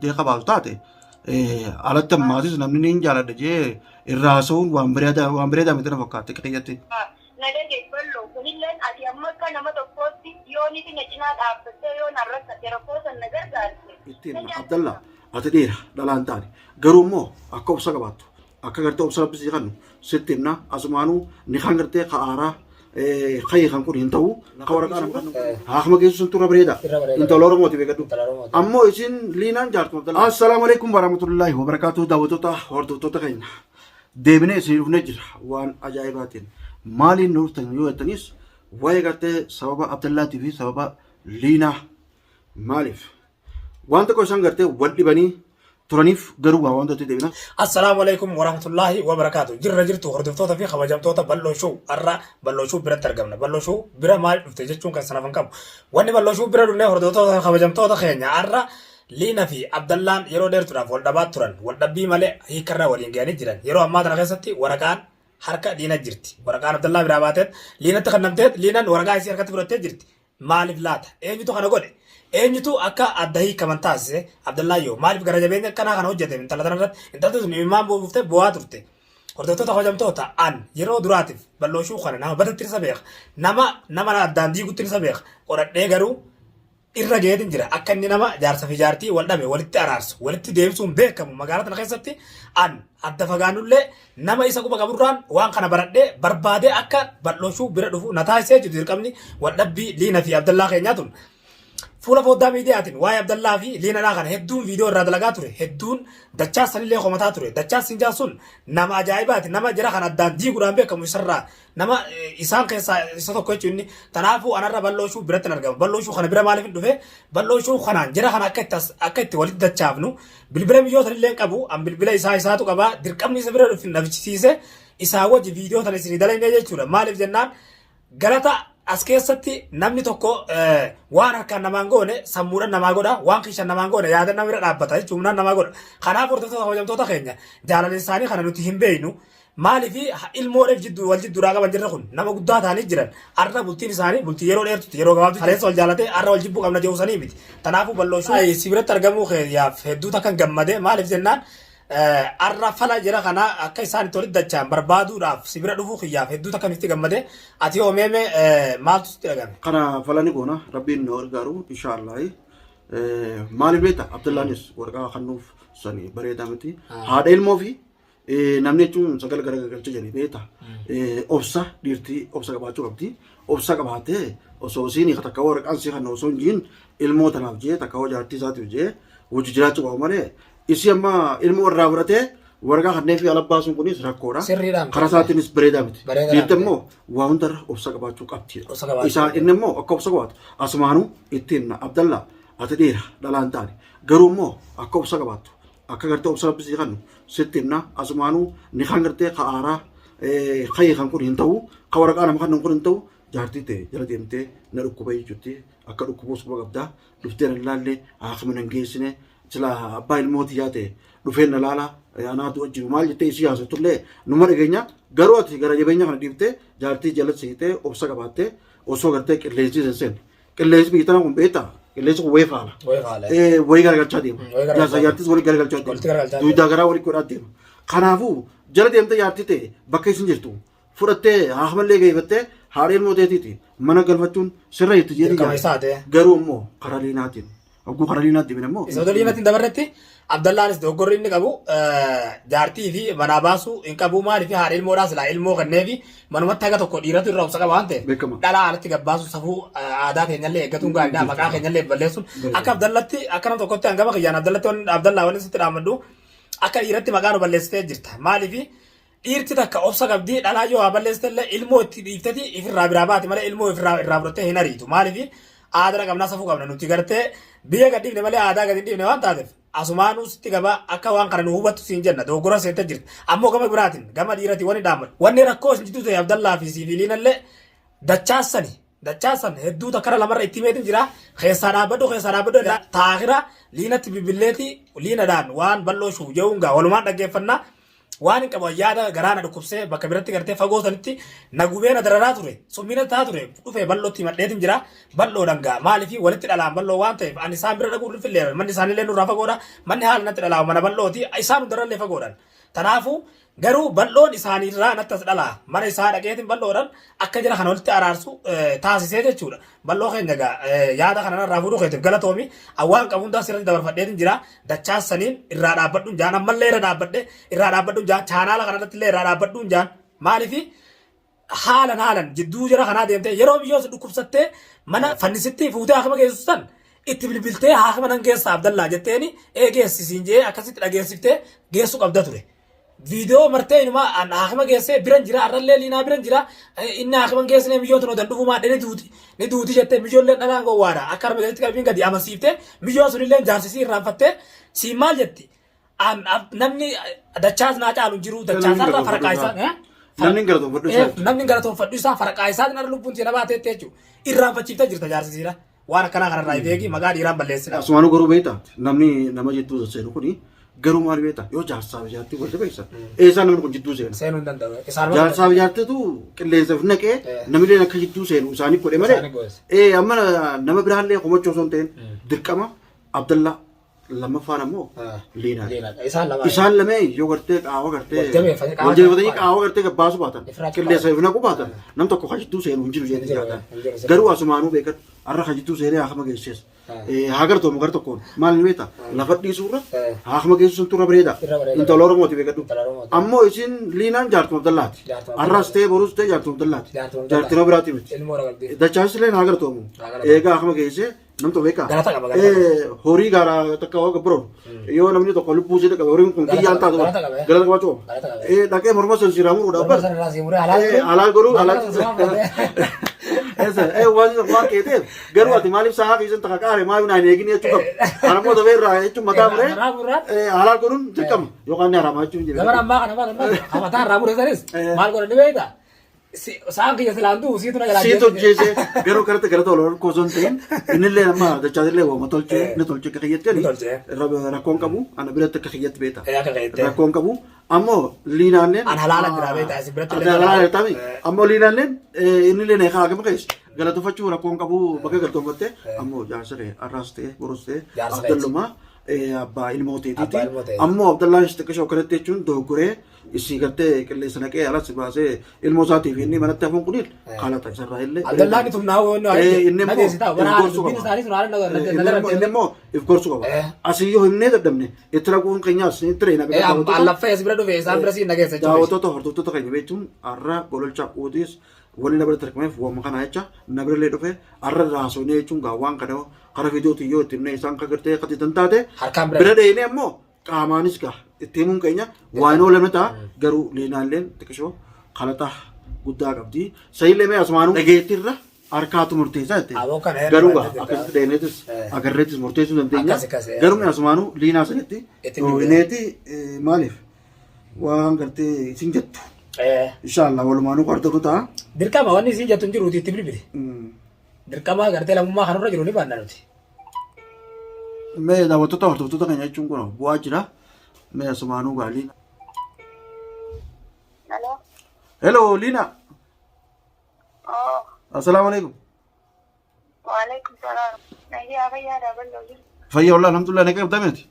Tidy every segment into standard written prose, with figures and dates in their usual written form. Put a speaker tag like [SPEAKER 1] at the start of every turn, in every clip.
[SPEAKER 1] Deeqa baasu taate alatti ammaatis namni niin jaaladha jee irraa haasa'uun waan bareedaa waan bareedaa miti na fakkaate qiyyatti.
[SPEAKER 2] Na dhaga'i Balloo, kunilleen ati amma akka nama tokkootti yoo niti na cinaa dhaabbattee yoo nan rakkate rakkoo san na gargaarte.
[SPEAKER 1] Ittiin Abdallaa ati dhiira dhalaa hin taane garuu immoo akka obsa qabaattu akka gartee obsa rabbi sii kennu sitti himna asumaanuu ni kan gartee ka aaraa kayii kan kun hin ta'u ka waraqaa nama kennu haakama geessu sun turra bareeda
[SPEAKER 3] Irra bareeda.
[SPEAKER 1] Intala Oromooti beekadhu.
[SPEAKER 3] Intala Oromooti.
[SPEAKER 1] Ammoo isin liinaan jaartuma Abdallaa. Assalaamu alaikum warahmatullahi wabarakatuh, daawwattoota hordoftoota keenya deebinee isin dhufnee jira waan ajaa'ibaatiin. Maaliin nu dhuftan yoo jettanis, waa'ee gartee sababa Abdallaatii fi sababa liinaa maaliif waan tokko isaan gartee wal dhibanii turaniif garuu waa wantoota deebina.
[SPEAKER 3] Assalaamu alaikum warahmatullahi wabarakaatu. Jirra jirtu hordoftoota fi kabajamtoota Bal'oo Show. Har'a Bal'oo Show biratti argamna. Bal'oo Show bira maal dhufte jechuun kan sanaaf hin qabu. Wanni Bal'oo Show bira dhufnee hordoftoota fi kabajamtoota keenya har'a Liina fi Abdallaan yeroo dheertuudhaaf wal dhabaa turan. Wal dhabbii malee hiikarraa waliin ga'anii jiran. Yeroo ammaa tana keessatti waraqaan harka Liina jirti. Waraqaan Abdallaa biraa baateet Liinatti kennamteet Liinaan waraqaa isii harkatti fudhattee jirti. Maaliif laata? Eenyutu kana godhe? Eenyutu akka adda hiikaman taasise? Abdallaayyoo maaliif gara jabeenya akkanaa kana hojjete intala tana irratti? Intalti tun imimmaan buuftee bu'aa turte. Hordoftoota kabajamtoota, an yeroo duraatiif Bal'ooshuu kana nama badatti isa beeka. Nama nama addaan diigutti isa beeka. Qoradhee garuu irra ga'eetin jira. Akka inni nama jaarsa fi jaartii wal dhabe walitti araarsu, walitti deebisuun beekamu magaalaa tana keessatti an adda fagaannullee nama isa quba qaburraan waan kana baradhee barbaadee akka Bal'ooshuu bira dhufu na taasisee jiru dirqamni wal dhabbii Liina fi Abdallaa keenyaa tun. Fuula foddaa miidiyaatiin waa'ee Abdallaa fi Liinadhaa kana hedduun viidiyoo irraa dalagaa ture. Hedduun Dachaas sanillee komataa ture. Dachaas Sinjaa sun nama ajaa'ibaati. Nama jara kan addaan diiguudhaan beekamu isarraa nama isaan keessaa isa tokko jechuun inni. Kanaafuu anarra Bal'ooshuu biratti hin argama. Bal'ooshuu kana bira maaliif hin dhufe? Bal'ooshuu kanaan jara kana akka itti akka itti walitti dachaafnu bilbila miyyoo sanillee hin qabu. An bilbila isaa isaatu qaba. Dirqamni isa bira dhufe na fichisiise isaa wajji viidiyoo tana isinii dalagne jechuudha. Maaliif jennaan, galata as keessatti namni tokko waan harkaan namaan goone sammuudhaan namaa godha, waan kiishaan namaan goone yaada nama bira dhaabbata jechuun humnaan namaa godha. Kanaaf hordoftoota kabajamtoota keenya, jaalala isaanii kana nuti hin beeknu. Maaliif ilmoodheef jidduu wal jidduudhaa qaban jirra kun nama guddaa ta'anii jiran. Arra bultiin isaanii bultii yeroo dheertutti yeroo gabaabdutti kaleessa wal jaalatee arra wal jibbuu qabna jedhu sanii miti. Kanaafuu Bal'ooshuu si biratti argamuu keeyyaaf hedduu takkan gammade. Maaliif jennaan, Arra fala jara kana akka isaan itti walitti dacha'an barbaaduudhaaf si bira dhufuu kiyyaaf hedduu takka nutti gammade. Ati hoo meeme maaltu sitti dhagame?
[SPEAKER 1] Kana fala ni goona, rabbiin nu gargaaru inshaallah. Maaliif beekta, Abdullaanis waraqaa kennuuf sani bareedaa miti. Haadha ilmoo fi namni jechuun sagal garagalcha jedhanii beekta. Obsa dhiirtii obsa qabaachuu qabdi. Obsa qabaatee osoo isiin takka waraqaan si kenna osoo hin jiin ilmoo tanaaf jee takka jaartii isaatiif jee hojii jiraachuu qaba malee isii amma ilmoo irraa fudhatee waraqaa kanneen fi ala baasuun kunis rakkoodha.
[SPEAKER 3] Sirriidhaan.
[SPEAKER 1] Karaa isaatiinis bareedaa miti.
[SPEAKER 3] Bareedaa
[SPEAKER 1] Dhiirti
[SPEAKER 3] miti.
[SPEAKER 1] immoo waa hundarra obsa qabaachuu qabdi.
[SPEAKER 3] Obsa qabaachuu
[SPEAKER 1] Isaa
[SPEAKER 3] qabdi.
[SPEAKER 1] inni immoo akka obsa qabaatu asumaanuu itti himna. Abdallaa ati dhiira dhalaa hin taane garuu immoo akka obsa qabaattu akka gartee obsa rabbi sii kennu sitti himna. Asumaanuu ni kan gartee ka aaraa kayii kan kun hin ta'u, ka waraqaa nama kennu kun hin ta'u. Jaartii ta'e jala deemtee na dhukkuba jechuutti akka dhukkubuus quba qabdaa dhuftee na laallee haakima nan geessine sila abbaa ilmoo tiyyaa ta'e dhufee na laala anaatu wajjin maal jettee isii haasoftu numa dhageenya. Garuu ati gara jabeenya kana dhiiftee jaartii jala siitee obsa qabaattee osoo gartee qilleensi hin seenne, qilleensi biyya tanaa kun beektaa, qilleensi kun wayii faala.
[SPEAKER 3] Wayii faala.
[SPEAKER 1] Wayii garagalchaa deema.
[SPEAKER 3] Wayii garagalchaa
[SPEAKER 1] Jaarsa
[SPEAKER 3] deema.
[SPEAKER 1] jaartis walii garagalchaa deema.
[SPEAKER 3] Walitti garagalchaa deema.
[SPEAKER 1] Dugdaa garaa walii godhaa deema. Kanaafuu jala deemtee jaartii ta'e bakka isin jirtu fudhattee haakamallee geeffattee haadha ilmoo teetiiti mana galfachuun sirra itti jedhii
[SPEAKER 3] Dirqama
[SPEAKER 1] yaada.
[SPEAKER 3] isaati.
[SPEAKER 1] Garuu immoo karaa liinaatiin hogguu karaa liinaatti deebine immoo
[SPEAKER 3] Isa odoo liinatti hin dabarretti, Abdallaanis dogoggorri inni qabu jaartii fi manaa baasuu hin qabu. Maaliif, haadha ilmoodhaa silaa ilmoo kenneefi manumatti haga tokko dhiiratu irra obsa qaba waan ta'eef
[SPEAKER 1] Beekama.
[SPEAKER 3] dhalaa alatti gabbaasuun safuu aadaa keenyallee eeggatuun gaariidha, maqaa keenyallee balleessuun akka Abdallatti akka nama tokkotti hangama kiyyaan Abdallatti Abdallaa wanni sitti dhaammadhu akka dhiiratti maqaa nu balleessitee jirta. Maaliif, dhiirti takka obsa qabdi. Dhalaa yoo haa balleessite illee ilmoo itti dhiifteti ifirraa biraa baati malee ilmoo ifirraa irraa fudhattee hin ariitu. Maaliif, aadaa qabnaa, safuu qabna. Nuti gartee biyya gad dhiifne malee aadaa gad hin dhiifne waan taateef asumaanuu sitti gaba akka waan kana nu hubattu siin jenna. Dogoggora seentee jirti. Ammoo gama biraatiin gama dhiirati wanni dhaammatu wanni rakkoo isin jidduu ta'e Abdallaa fi Siifiliinallee dachaassani dachaasan hedduu takkara lamarra itti meetin jira. Keessaa dhaabbadhu, keessaa dhaabbadhu taakira Liinatti bilbilleeti Liinadhaan waan Bal'oo shuu jehuun gaa walumaan dhaggeeffannaa. Waan hin qabu yaada garaa na dhukkubsee bakka biratti gartee fagoo sanitti na gubee na dararaa ture. Summii na ta'a ture. Dhufee bal'ootti himadheetin jira. Bal'oo dhangaa maaliif walitti dhalaan bal'oo waan ta'eef ani isaan bira dhaquu dhufillee manni isaanillee nurraa fagoodha. Manni haala natti dhalaa mana bal'ooti. Isaan hundarrallee fagoodhan. Kanaafuu garuu bal'oon isaaniirraa natti as dhalaa mana isaa dhaqeetiin bal'oodhaan akka jara kana walitti araarsu taasisee jechuudha. Bal'oo keenya egaa yaada kana narraa fuudhuu keetiif galatoomi. Waan qabu hundaa sirratti dabarfadheetiin jira. Dachaas saniin irraa dhaabbadhuun jaan ammallee irra dhaabbadhe irraa dhaabbadhuun jaan chaanaala kanarratti illee irraa dhaabbadhuun jaan maaliifi haalan haalan jidduu jara kanaa deemtee yeroo biyyoos dhukkubsattee mana fannisitti fuutee haakima geessu san itti bilbiltee haakima nan geessa Abdallaa jetteeni ee geessisiin jee akkasitti dhageessiftee geessu qabda ture. Viidiyoo martee inumaa an haakima geessee biran jira arrallee liinaa biran jira inni haakima hin geessine miyyoon tun odan dhufuu maadhe ni duuti ni duuti jettee miyyoolleen dhalaan gowwaadha akka harma keessatti qalbiin gadi amansiiftee miyyoon sunillee jaarsisii irraanfattee siin maal jetti An namni dachaas naa caalu hin jiru dachaas har'a faraqaa isaa.
[SPEAKER 1] Namni hin galatoonfadhu isaa.
[SPEAKER 3] Namni hin galatoonfadhu isaa faraqaa isaatiin har'a lubbuun siina baateetti jechuudha. Irraanfachiiftee jirta jaarsisiidha. Waan akkanaa kanarraa if eegi maqaa dhiiraan balleessina.
[SPEAKER 1] Asumaanuu garuu beektaa namni nama jidduu seenu kuni garuu maal beektaa yoo jaarsaa fi jaartii wal jabeessan eessaa namni kun jidduu seena.
[SPEAKER 3] Seenuu hin danda'u. Isaan
[SPEAKER 1] Jaarsaa fi jaartitu qilleensa of naqee namni akka jidduu seenu isaanii godhe malee.
[SPEAKER 3] Isaanii godhe.
[SPEAKER 1] Ee amma nama biraallee komachuu osoo hin ta'in dirqama Abdallaa Lammaffaan ammoo Liinaadha.
[SPEAKER 3] Liinaadha. Isaan lamaan.
[SPEAKER 1] Isaan lameen yoo gartee qaawa gartee
[SPEAKER 3] Wal jabeeffatanii qaawa
[SPEAKER 1] wal jabeeffatanii
[SPEAKER 3] baatan.
[SPEAKER 1] qaawa gartee gabbaasu baatan
[SPEAKER 3] Ifraa
[SPEAKER 1] qilleensa if naqu baatan nam tokko ka jidduu seenu hin jiru
[SPEAKER 3] Hin
[SPEAKER 1] jedhee
[SPEAKER 3] jiru,
[SPEAKER 1] yaadaan.
[SPEAKER 3] hin jiru,
[SPEAKER 1] Garuu asumaanuu beekadhu har'a ka jidduu seenee haakama geessees. Haa gartoomu gar tokkoon maal ni beekta lafa dhiisuurra haakama geessu santu irra bareeda.
[SPEAKER 3] Irra bareeda.
[SPEAKER 1] Intala Oromooti beekadhu.
[SPEAKER 3] Intala Oromooti.
[SPEAKER 1] Ammoo isin Liinaan jaartuma Abdallaati.
[SPEAKER 3] Jaartuma
[SPEAKER 1] Har'as ta'ee borus ta'ee jaartuma Abdallaati.
[SPEAKER 3] Jaartuma Abdallaati.
[SPEAKER 1] Jaartii nama biraati miti.
[SPEAKER 3] Ilmoo ragalbii.
[SPEAKER 1] Dachaasis illee haa galatoomu.
[SPEAKER 3] Haa galatoomu.
[SPEAKER 1] Eegaa haakama geessee Nam tokko beekaa?
[SPEAKER 3] Galata qaba, galata qaba.
[SPEAKER 1] Horii gaara takka waa gabbaroon yoo namni tokko lubbuu isii qabe horiin kun
[SPEAKER 3] Galata
[SPEAKER 1] kiyyaan
[SPEAKER 3] qaba,
[SPEAKER 1] taatu
[SPEAKER 3] galata qaba, eh.
[SPEAKER 1] galata qabaachuu qaba.
[SPEAKER 3] Galata qaba.
[SPEAKER 1] Dhaqee morma san siraa muruudhaaf
[SPEAKER 3] Morma san irraa sii muree halaal godhuu?
[SPEAKER 1] Halaal godhuu
[SPEAKER 3] Maallaqa
[SPEAKER 1] halaal
[SPEAKER 3] san sumaa fudhatee.
[SPEAKER 1] Esa, waan waan keeteef garuu ati maaliif sa'aa keessan takka qaare maaliif naan eegin jechuu qaba. Kana immoo dafee irraa jechuun mataa muree
[SPEAKER 3] Mataa murraa.
[SPEAKER 1] Halaal godhuun dirqama yookaan ni haraama jechuun jira.
[SPEAKER 3] Zamana ammaa kana maal maal mataa irraa mure sanis maal godhan ni beektaa? Sa'aan kiyya silaan du'u siitu na jalaa
[SPEAKER 1] Siitu
[SPEAKER 3] jeesse.
[SPEAKER 1] hojjeese garuu kanatti galata ol koo osoo hin ta'in innillee amma dachaatillee waama tolchee ni tolchee akka kiyyatti
[SPEAKER 3] Ni tolchee.
[SPEAKER 1] rakkoon qabu ana biratti akka kiyyatti beekta.
[SPEAKER 3] Akka kiyyatti.
[SPEAKER 1] Rakkoon qabu ammoo liinaanleen.
[SPEAKER 3] An halaala jira beektaa, isin biratti illee
[SPEAKER 1] Halaala
[SPEAKER 3] halaala.
[SPEAKER 1] jirtaami ammoo liinaanleen innillee na haagama keessa galatooffachuu rakkoon qabu bakka galatooffatte ammoo jaarsa kee har'aas ta'e borus ta'e
[SPEAKER 3] Jaarsa keeti.
[SPEAKER 1] Abdallumaa abbaa ilmoo teetiiti.
[SPEAKER 3] Abbaa ilmoo teeti.
[SPEAKER 1] Ammoo Abdallaan xiqqishoo akkanatti jechuun dogoggoree Isii gartee qilleensa naqee alas baasee ilmoo isaatiif inni manatti hafuun kun kalata isarraa illee.
[SPEAKER 3] Abdallaan itum naa woon
[SPEAKER 1] Inni immoo
[SPEAKER 3] nageessita bara
[SPEAKER 1] if gorsuu
[SPEAKER 3] dubbiin
[SPEAKER 1] qaba.
[SPEAKER 3] isaanii sun haala
[SPEAKER 1] Inni immoo if gorsuu qaba. Asii yoo himnee dadhabne itti raquun keenyaas itti reena beekaa daawwattoota.
[SPEAKER 3] Allaffee as bira dhufe isaan bira siin nageessa jechuudha.
[SPEAKER 1] Daawwattoota hordoftoota keenya beektuun har'a gololcha uutis wanni na biratti argameef waama kana jecha na birallee dhufe har'a raasonee jechuun gaa waan kana karaa viidiyootiin yoo itti himnee isaan kan gartee katitan taate
[SPEAKER 3] Harkaan bira
[SPEAKER 1] bira dheenee ammoo Qaamaanis gaa itti himuun keenya waan hin oolamne ta'a garuu liinaalleen xiqishoo kalata guddaa qabdi. Sayillee mee asumaanuu dhageettiirra harkaatu murteessaa jette.
[SPEAKER 3] Aboo kana heerra
[SPEAKER 1] Garuu gaa
[SPEAKER 3] baay'ee
[SPEAKER 1] akkasitti dhageenyeetis agarreetis murteessuu dandeenya.
[SPEAKER 3] Akkas akkas, eh.
[SPEAKER 1] Garuu mee asumaanuu liinaa sanitti
[SPEAKER 3] Itti bilbila.
[SPEAKER 1] dhoohineeti maaliif waan gartee isin jettu. Inshaallah walumaanuu hordofnu ta'a.
[SPEAKER 3] Dirqama wanni isin jettu hin jiruuti itti bilbili. Dirqama gartee lammummaa kanarra jiru ni baanna nuti.
[SPEAKER 1] Mee daawwattoota hordoftoota keenya jechuun kun bu'aa jira. Mee asumaanuu gaa Liina.
[SPEAKER 2] Hello.
[SPEAKER 1] Hello Liina.
[SPEAKER 2] Oh,
[SPEAKER 1] Assalaamu alaikum.
[SPEAKER 2] waalaikum salaam. Nagaa fayyaa dabaloo jiru.
[SPEAKER 1] Fayyaa wallah alhamdulillah nagaa qabdameeti.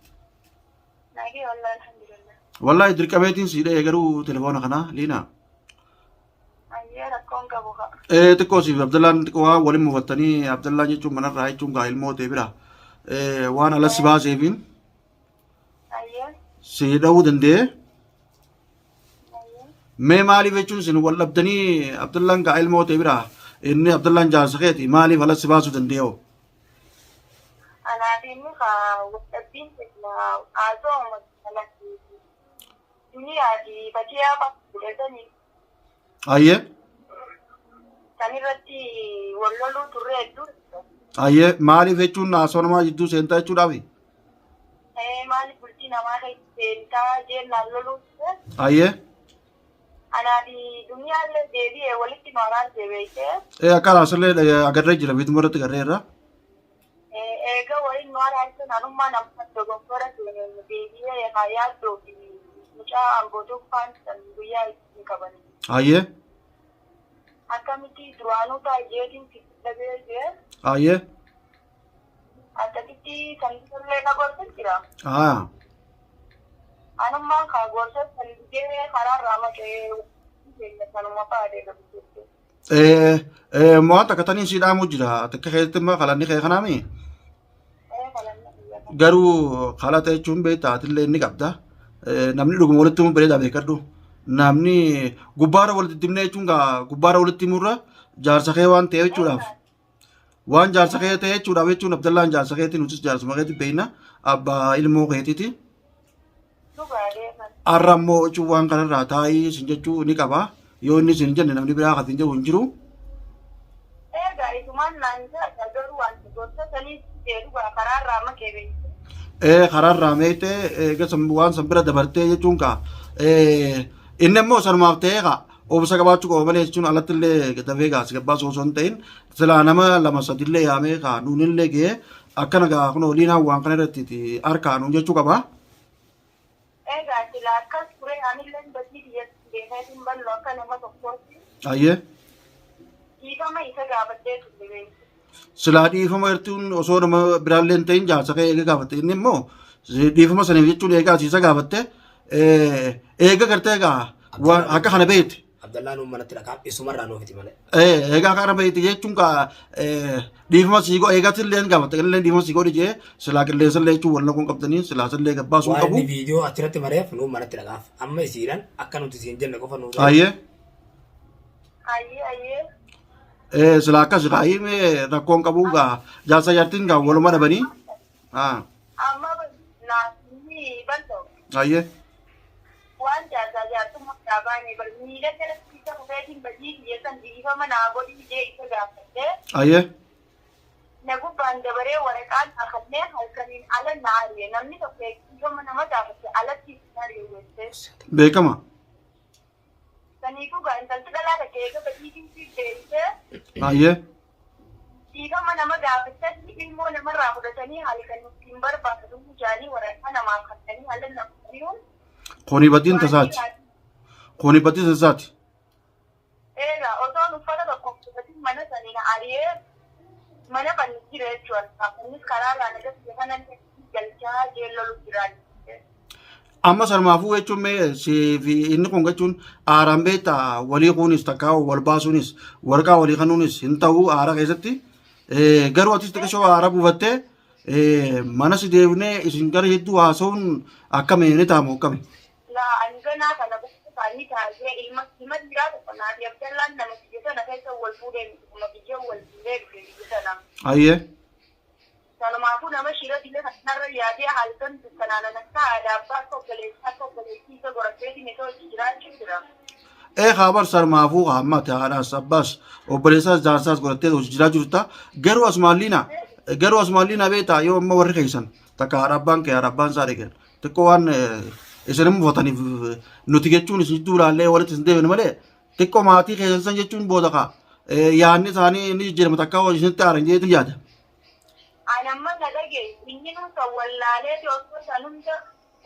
[SPEAKER 2] Nagaa wallah alhamdulillah.
[SPEAKER 1] Wallahi dirqameetiin sii dha'e garuu telefoona kanaa Liina.
[SPEAKER 2] Ayyee rakkoon qabu kaa.
[SPEAKER 1] Ee xiqqoo siif Abdallaan xiqqoo waan waliin mufattanii Abdallaan jechuun manarraa jechuun gaa ilmoo ta'e bira ee waan ala si baaseefiin
[SPEAKER 2] Ayyee.
[SPEAKER 1] si dha'uu danda'e.
[SPEAKER 2] Ayyee.
[SPEAKER 1] Mee maaliif jechuun isin wal dhabdanii Abdallaan gaa ilmoo ta'e bira inni Abdallaan jaarsa keeti maaliif ala si baasuu danda'e hoo?
[SPEAKER 2] Anaa fi inni kaa wal dhabbiin keenya haasawuma kanatti. Duniyaa fi fatiyaa fudhatanii
[SPEAKER 1] Ayyee.
[SPEAKER 2] San irratti wal loluu turre hedduu.
[SPEAKER 1] Ayyee maaliif jechuun haasawaa namaa jidduu seentaa jechuudhaafi?
[SPEAKER 2] Ee maaliif bultii namaa keessa seentaa jennaan loluu turre.
[SPEAKER 1] Ayyee.
[SPEAKER 2] Anaa fi duniyaallee deebi'ee walitti nu araarse beektee.
[SPEAKER 1] Ee akka araasallee agarree jira biituma irratti agarreerra.
[SPEAKER 2] Eega waliin nu araarsan anummaan amma dogoggora seeneen deebi'ee haa yaaddoo fi Mucaa Amboo faan san guyyaa ittiin qabanii.
[SPEAKER 1] Hayyee.
[SPEAKER 2] Akkamitti duraanuu taayyeetiin si dhabee jee
[SPEAKER 1] Hayyee.
[SPEAKER 2] akkasitti sanillee na gorsa jira.
[SPEAKER 1] Haa.
[SPEAKER 2] Anummaan kaa gorsa san didee karaarraa maqee keenya sanuma faadee gabbisuutti.
[SPEAKER 1] Waan takka taniin sii dhaamu jira. Takka keessatti immoo kalanni kee kanaami. Garuu kalata jechuun beektaa atillee inni qabda. Namni dhuguma walitti himuun bareedaa beekadhu. Namni gubbaarra walitti dibnee jechuun gaa gubbaarra walitti himurra jaarsa kee waan ta'eef jechuudhaaf. Waan jaarsa kee ta'e jechuudhaaf jechuun Abdallaan jaarsa keetii nutis jaarsuma keetii beekna abbaa ilmoo keetiiti. Har'a immoo jechuun waan kanarraa taa'ii isin jechuu ni qaba. Yoo inni isin hin jenne namni biraa kan isin jedhu hin jiru.
[SPEAKER 2] Egaa isumaan naan jedha garuu wanti gorsa saniif jedhu karaarraa maqee beekte.
[SPEAKER 1] Ee karaarraa meeytee eega waan san bira dabartee jechuun kaa inni immoo sanumaaf ta'ee kaa obsa qabaachuu qaba malee jechuun alatti illee dafee gaa si gabbaasu osoo hin ta'in silaa nama lama sadillee yaamee kaa nuunillee ga'ee akkana gaa kunoo liinaan waan kana irratti harkaa nuun jechuu qaba.
[SPEAKER 2] Egaa sila akkas ture anillee badii biyyatti beekeetiin bal'oo akka nama tokkootti
[SPEAKER 1] Ayyee.
[SPEAKER 2] Dhiifama isa gaafadhee turte beektu.
[SPEAKER 1] Silaa dhiifama jechuun osoo nama biraallee hin ta'in jaarsa kee eega gaafatte inni immoo dhiifama saniif jechuun eega asiisa gaafatte eega gartee egaa waan akka kana beekte.
[SPEAKER 3] Abdallaan nuun manatti dhaqaa isumarraa nuuf iti malee.
[SPEAKER 1] Egaa kana beekte jechuun kaa dhiifama sii godhe eegatillee illee gaafatte illee dhiifama sii godhe jee silaa qilleensa illee jechuun wal naquun qabdanii silaa illee gabbaasuu
[SPEAKER 3] Waan
[SPEAKER 1] qabu.
[SPEAKER 3] inni viidiyoo achirratti mareef nuun manatti dhaqaaf. Amma isiidhaan akka nuti siin jenne qofa nuuf.
[SPEAKER 1] Ayyee.
[SPEAKER 2] Hayyee hayyee.
[SPEAKER 1] Silaa akkas kaayii mee rakkoon qabu gaa jaarsa jaartiin gaa waluma dhabanii.
[SPEAKER 2] Amma naasni bal'oo.
[SPEAKER 1] Ayyee.
[SPEAKER 2] Waan jaarsaa jaartummaa irraa baane bar miila jalatti isa kufeetiin badii kiyya san dhiifama naa godhii jee isa gaafadhee
[SPEAKER 1] Ayyee.
[SPEAKER 2] na gubbaan dabaree waraqaa naa kennee halkaniin ala na ari'e namni tokko dhiifama nama gaafate alatti isin ari'u jettee.
[SPEAKER 1] Beekama.
[SPEAKER 2] Saniifuu gaa intalti dhalaa takka eega badiitiin siif deebisee
[SPEAKER 1] Ayyee.
[SPEAKER 2] Dhiifama nama gaafatanii ilmoo namarraa fudhatanii halkan ittiin barbaadu jaanii waraqaa namaaf kennanii haala nama ari'uun
[SPEAKER 1] Kuni badiin tasaati. Kuni badiin tasaati.
[SPEAKER 2] Egaa osoon uffata tokko uffatin mana sanii na ari'ee mana kan jira jechuudha. Innis karaarraa na galte kana galchaa jeellolu jiraan.
[SPEAKER 1] Amma sanumaafuu jechuun mee siif inni kun jechuun aaraan beektaa walii kuunis takkaa wal baasuunis warqaa walii kanuunis hin ta'u aara keessatti. Garuu atis xiqqishoo aara buufattee mana si deebinee isin gara hedduu haasa'uun akkami ni ta'amu akkami.
[SPEAKER 2] Laa ani ganaa kana bakka isaanii taasisee ilma ilma dhiiraa tokko naa fi Abdallaan nama biyya sana keessa wal fuudhee miti kuma biyya wal fuudhee dhufe biyya sana.
[SPEAKER 1] Ayyee.
[SPEAKER 2] Sanumaafuu nama shira biyya kanarra yaadee halkan dukkanaan akka haadha abbaa akka obboleessaa akka obboleettii isa godhateetiin isa hojii jiraachuu jira.
[SPEAKER 1] Ee haa bar sarmaafuu haa ammati haadhaas abbaas obboleessaas jaarsaas godhattee hojii jiraa jirta garuu asumaan liina garuu asumaan liina beektaa yoo amma warri keessan takka haadha abbaan kee haadha abbaan isaa dhaqan xiqqoo waan isin hin mufataniif nuti jechuun isin jidduu ilaallee walitti isin deebine malee xiqqoo maatii keessan san jechuun booda kaa yaadni isaanii inni jijjiirama takka isinitti aaran jeetu yaada.
[SPEAKER 2] Ani amma na dhagaye inni nun kan wallaaleeti osoo san hunda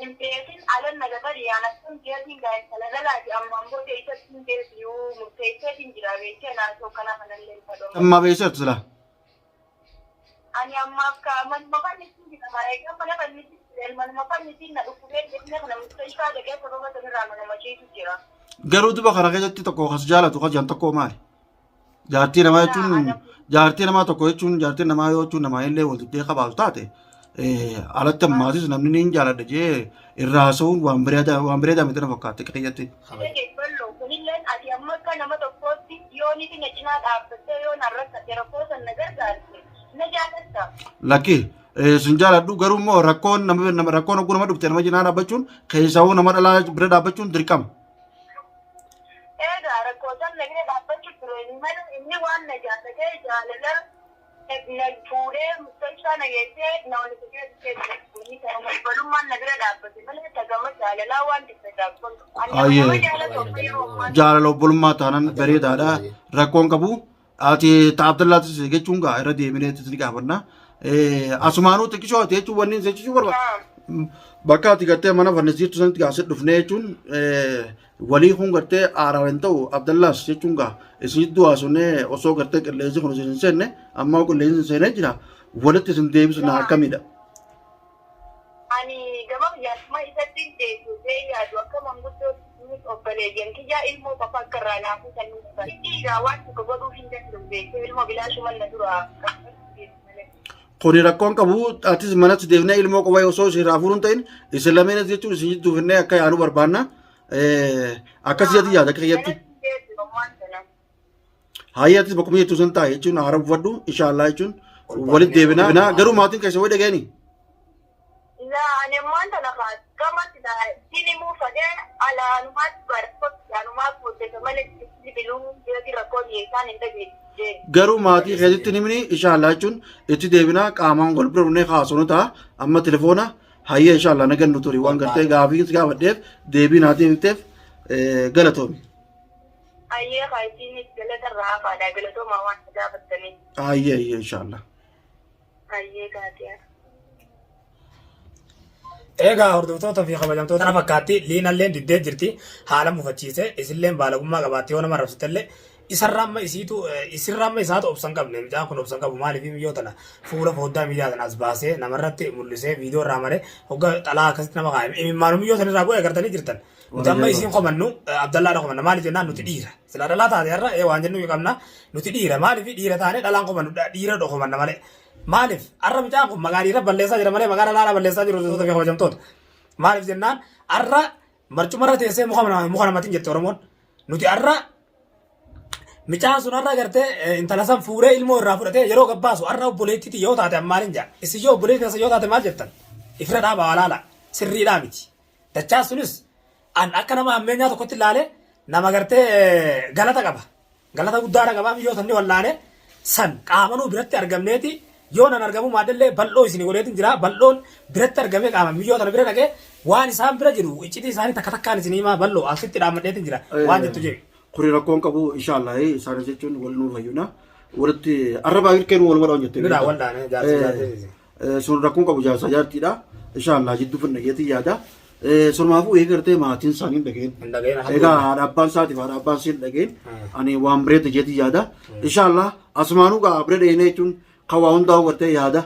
[SPEAKER 2] hin beekin alan na gatari aan akkam jeetiin gaa intala lalaati ammaan booda isatti hin deebi'uu murteesseetiin jira beektee naasoo kana kanallee hin fadhomu.
[SPEAKER 1] Ammaa beeksiftu silaa.
[SPEAKER 2] Ani ammaaf ka manuma fannisiin jedhama. Egaa mana fannisiin manuma fannisiin na dhukkubee jennee kana mustashfaa dhaqee sababa sanirraa manuma ciisu jira.
[SPEAKER 1] Garuu duba kana keessatti tokko kas jaalatu kas jaan tokko maali? Jaartii namaa jechuun jaartii namaa tokko jechuun jaartii namaa yoo jechuun namaa illee wal dibdee qabaatu taate alatti ammaatis namni ni jaaladha jee irraa haasa'uun waan bareedaa waan bareedaa miti na fakkaatti qiyyatti.
[SPEAKER 2] Bal'oo kunilleen ati amma akka nama tokkootti yoo niti na cinaa dhaabbattee yoo na rakkate rakkoo san na gargaarte na jaalatta.
[SPEAKER 1] Lakki sin jaaladhu garuu immoo rakkoon nama nama rakkoon hogguu nama dhufte nama cinaa dhaabbachuun keessaawuu nama dhalaa bira dhaabbachuun dirqama.
[SPEAKER 2] Egaa rakkoo san na bira dhaabbachuu ture malee inni waan na jaallatee jaalala na fuudhee mustashfaa na geessee na walitti dhufee inni kanuma balummaan na bira dhaabbate malee tagama jaalalaa waan xiqqaadhaaf. Ani nama
[SPEAKER 1] Ayyee.
[SPEAKER 2] jaalatu amma yeroo ammaa
[SPEAKER 1] Jaalala obbolummaa taanan bareedaadha rakkoon qabu. Ati ta Abdallaatis jechuun gaa irra deebineetis ni gaafanna. Asumaanuu xiqqishoo ati jechuun wanni jechuu barbaada. Bakka ati gartee mana fannisiiftu sanitti gaa si dhufnee jechuun walii kun gartee aaraan hin ta'u Abdallaas jechuun gaa isin jidduu haasofnee osoo gartee qilleensi kun isin hin seenne ammaa qilleensi hin seenee jira walitti isin deebisu na akkamidha.
[SPEAKER 2] Ani gama jaarsummaa isatti hin deebisee yaadu akka manguddootti obboleeyyan kiyyaa ilmoo qofa akka irraa naafuu kan hin qaban. Inni egaa waan tokko godhuu hin danda'u beekee ilmoo bilaashuma na dura malee.
[SPEAKER 1] Kuni rakkoon qabu atis manatti deebinee ilmoo qofa osoo isin irraa fuudhuun ta'in isin lameenis jechuun isin jidduu finnee akka yaanu barbaanna. Akkas jedhi yaada akka kiyyatti.
[SPEAKER 2] Manatti deebi'u ammaan sana.
[SPEAKER 1] Hayyee atis bakkuma jettu san taa'e jechuun haara buufadhu inshaallah jechuun walitti deebinaa. Garuu maatiin keessa wayi dhaga'anii?
[SPEAKER 2] Laa ani ammaan tana kaa gamatti siin himuu fadhee alaanumaatti barattoota anumaaf hojjeta malee bilbiluu jeeti rakkoo dhiyeessaan hin dhageessisee.
[SPEAKER 1] Garuu maatii keetitti hin himini inshaallah jechuun itti deebinaa qaamaan wal bira dhufnee haasofnu ta'a. Amma telefoona hayyee inshaallah nagan nu turi waan gartee gaafii si gaafadheef deebii naa deebifteef galatoomi.
[SPEAKER 2] Hayyee kaa isiinis galata irraa hafaadha galatoomaa waan na gaafattaniif.
[SPEAKER 1] Hayyee hayyee inshaallah.
[SPEAKER 2] Hayyee gaatiyaa.
[SPEAKER 3] Egaa hordoftoota fi kabajamtoota kana fakkaatti liinalleen diddee jirti haala mufachiise isilleen baalagummaa qabaatti yoo nama arrabsitellee isarra amma isiitu isirra amma isaatu obsa hin qabne mucaan kun obsa hin qabu maaliif miyyoo tana fuula fooddaa miidiyaa tana as baasee namarratti mul'isee viidiyoo irraa maree hogga xalaa akkasitti nama kaa'e imimmaanu miyyoo sanirraa bu'e agartanii jirtan Nuti amma isiin komannu Abdallaadha komanna maaliif jennaan nuti dhiira. Silaa dhalaa taate har'a ee waan jennu qabna nuti dhiira maaliif dhiira taane dhalaan komannu dhiira dho komanna malee. Maaliif har'a mucaan kun maqaa dhiira balleessaa jira malee maqaa dhalaadha balleessaa jiru hordoftoota fi kabajamtoota. Maaliif jennaan har'a marcumarra teessee muka muka namatiin jette Oromoon. Nuti har'a Micaan sun har'a gartee intala san fuudhee ilmoo irraa fudhatee yeroo gabbaasu har'a obboleettiiti yoo taate maaliin jaa isin yoo obboleettii keessan yoo taate maal jettan ifira dhaabaa walaala sirriidhaa miti. Dachaas sunis an akka nama hammeenyaa tokkotti ilaale nama gartee galata qaba. Galata guddaadha qaba yoo sanni wallaale san qaamanuu biratti argamneeti yoo nan argamuu maaddellee bal'oo isin godheetin jira bal'oon biratti argamee qaama miyyoo tana bira dhaqee waan isaan bira jiru iccitii isaanii takka takkaan isin himaa bal'oo asitti dhaammadheetin jira waan jettu jedhu.
[SPEAKER 1] Kuni rakkoon qabu inshaallah isaanis jechuun wal nuu fayyuna walitti arrabaa hirkeen wal wadhaan jettee.
[SPEAKER 3] Nidhaa wal dhaane jaarsi jaarsi.
[SPEAKER 1] Sun rakkoon qabu jaarsa jaartiidha. Inshaallah jidduu finna jeetii yaada. Sunumaafuu eega gartee maatiin isaanii hin dhageen.
[SPEAKER 3] Hin dhageen,
[SPEAKER 1] Egaa haadha abbaan isaatiif haadha abbaan isii hin dhageen. Ani waan bireetti jeetii yaada. Inshaallah asumaanuu gaa bira dheenee jechuun kan waa hundaa'u gartee yaada.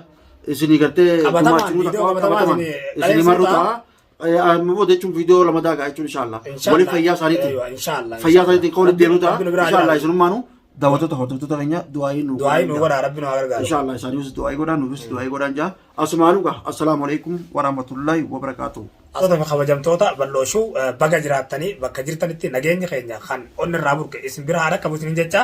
[SPEAKER 1] Isinii gartee
[SPEAKER 3] Qabatamaan,
[SPEAKER 1] gumaachinuu
[SPEAKER 3] viidiyoo
[SPEAKER 1] takka
[SPEAKER 3] qabatamaa
[SPEAKER 1] qabatamaan
[SPEAKER 3] isinii
[SPEAKER 1] isinii marru
[SPEAKER 3] dhaleessuu
[SPEAKER 1] ta'a. Amma booda jechuun viidiyoo lamadaa gaa jechuun inshaallah.
[SPEAKER 3] Inshaallah.
[SPEAKER 1] Waliin fayyaa isaaniitiin.
[SPEAKER 3] Eeywa, inshaallah,
[SPEAKER 1] Fayyaa isaaniitiin kan walitti deemnu ta'a.
[SPEAKER 3] Rabbi nu biraa
[SPEAKER 1] Inshaallah
[SPEAKER 3] jiraatu.
[SPEAKER 1] isinummaanuu daawwattoota hordoftoota keenya du'aayii nu
[SPEAKER 3] Du'aayii nu godhaa rabbi nu haa gargaaru.
[SPEAKER 1] Inshaallah isaaniifis du'aayii godhaa nuufis du'aayii godhaan jaa. Asumaanuu gaa assalaamu alaikum warahmatullahi wabarakaatuh.
[SPEAKER 3] Hordoftoota fi kabajamtoota bal'ooshuu baga jiraattanii bakka jirtanitti nageenyi keenya kan onni irraa burqe isin bira haa dhaqqabu isinin jecha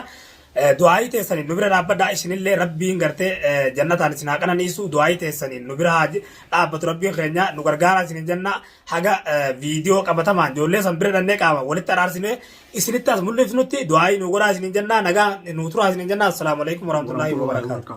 [SPEAKER 3] Du'aa'ii teessaniin nu bira dhaabbadhaa isinillee rabbiin gartee jannataan isin haa qananiisu du'aa'ii teessaniin nu bira haa dhaabbatu rabbiin keenya nu gargaaraa isinin jenna haga viidiyoo qabatamaan ijoollee san bira dhannee qaama walitti araarsinee isinitti as mul'ifnutti du'aa'ii nu godhaa isinin jenna nagaa nu turaa isinin jenna assalaamu alaikum warahmatullaahi wabarakaatu.